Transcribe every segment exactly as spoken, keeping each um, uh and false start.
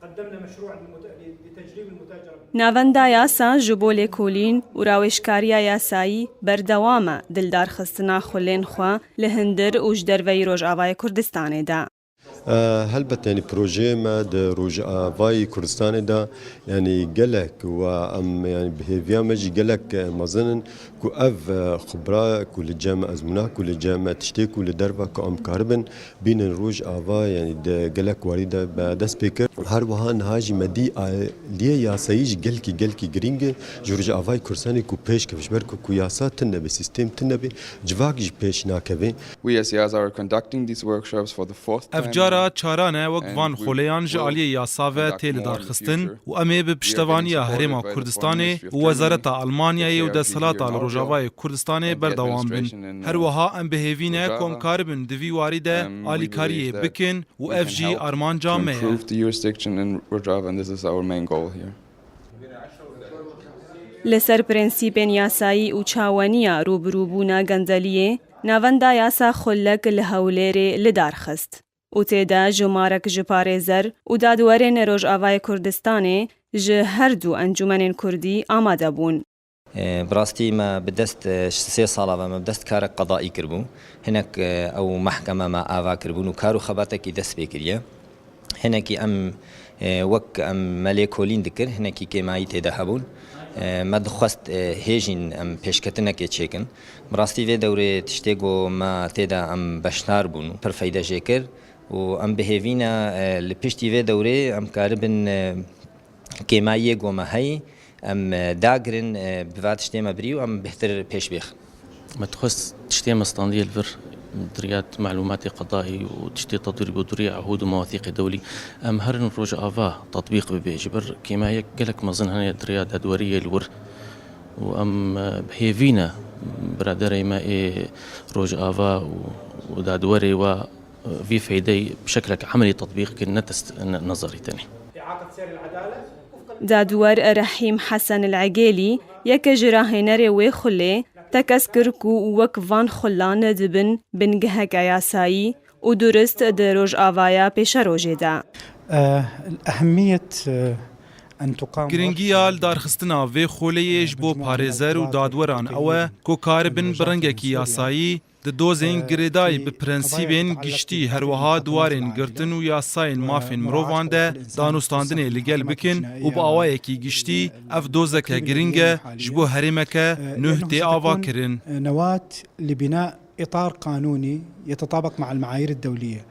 قدمنا مشروع للمت-، لتجريب المتاجرة. Navenda yasa ji bo lêkolîn û rawêjkariya yasayî berdewam e di lidarxistina xulên xwe li hundir û ji derveyî Rojavayê Kurdistanê de. E, helbet, yanî projeyê me di Rojavayê Kurdistanê de, yanî gelek we em, yanî bi hêviya me jî gelek, e, mezin in ku ev, e, xibra ku li cem me, ezmûna ku li cem me, tiştê ku li derve ku em karibin bînin Rojava, yanî di gelek warî de bi dest pê kir. Her wiha niha jî me dî aliyê yasayî jî gelkî, gelkî girîng e ji Rojavayê Kurdistanê ku pêş keve, ji ber ku, ku yasa tune be, sîstem tune be, civak jî pêş nakeve. We as Yaza are conducting these workshops for the fourth time now. Ev cara çaran e wek van xoleyan ji aliyê yasa ve tê lidarxistin û em ê bi piştevaniya Herêma Kurdistanê û Wezareta Almanyayê û desthilata li Rojavayê Kurdistanê berdewam bin. Her wiha em bi hêvî ne ku em karibin di vî warî de alîkariyê bikin û ev jî armanca me ye. Li ser prensîpên yasayî û çaweniya rûbirûbûna gendeliyê, Navenda Yasa Xullek li Hewlêrê li dar xist û tê de jimarek ji parêzer û dadwerên Rojavayê Kurdistanê ji her du encûmenên kurdî amade bûn. E, bi rastî me bi dest, e, sê sala ve me bi dest karek qedaî kiribû. Hinek, e, ew mehkeme me ava kiribûn û kar û xebatekî dest pê kiriye. Hinekî em, e, wek em me lêkolîn dikir, hinekî kêmayî tê de hebûn. E, me dixwest, e, hê jî em pêşketinekê çêkin. Bi rastî vê dewrê tiştê ku me tê de em beşdar bûn û pir feyde jê kir û em bi hêvî ne, e, li piştî vê dewrê em karibin, e, kêmayiyê ku me heyî, em, e, dagirin, e, bi va tiştê me birî û em bêhtir pêş bêxin. Me dixwest tiştê me standiye li vir, di riya malûmatê qedaî û tiştê tedwîr bû di riya ehûd û mewatîqê dewlî. Em herin Rojava tetbîq bibe, ji ber kêmayiyek gelek mezin hene di riya dadweriyê li wir. Û em, e, bi hêvî ne biraderê me ê Rojava û, û dadwerê we vî feydeyî bi şeklek emelî tetbîq kin, ne test-, ne, nezerî tenê. Dadwer Rehîm Hesen El Egêlî, yeke ji rahênerê wê xulê, tekez kir ku wek van xulan dibin bingeheke yasayî û durist di Rojavaya pêşerojê de. Ehemmiyet, e, en tuqam Giringiya lidarxistina vê xuleyê ji bo parêzer û dadweran ew e ku karibin bi rengekî yasayî di dozên girêdayî bi prensîbên giştî, her wiha di warên girtin û yasayên mafên mirovan de danûstandinê li gel bikin û bi awayekî giştî ev dozeke giring e ji bo herêmeke nuh tê ava kirin. نواة لبناء إطار قانوني يتطابق مع المعايير الدولية.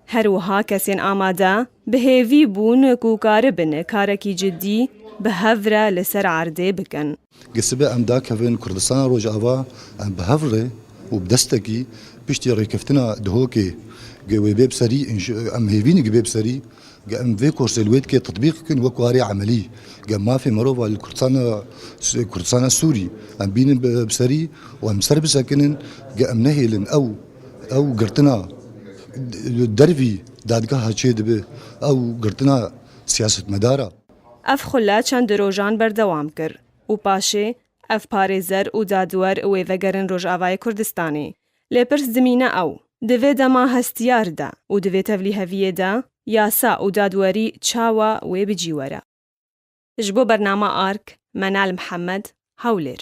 Her wiha kesên amade bi hêvî bûn ku karibin karekî cidî bi hev re li ser erdê bikin. Gi sibe em dakevin Kurdistana Rojava, em bi hev re û bi destekî piştî rêkeftina Duhokê, gi wê bê bi serî, înş-, em hêvî ne gi bê bi serî, gi em vê korsê li wê dikê tetbîq bikin wek warê emelî. Gi em mafê mirova li Kurdistana, Kurdistana Sûrî em bînin bi, bi serî û em ser bisekinin, gi em nehêlin ew, ew girtina dervî dadgeha çê dibe, ew girtina siyasetmedara. Ev xule çend rojan berdewam kir û paşê ev parêzer û dadwer wê vegerin Rojavayê Kurdistanê. Lê pirs dimîne ew, di vê dema hestiyar de û di vê tevlîheviyê de yasa û dadwerî çawa wê bi cî were? Ji bo bernama Ark, Menal Mihemed, Hewlêr.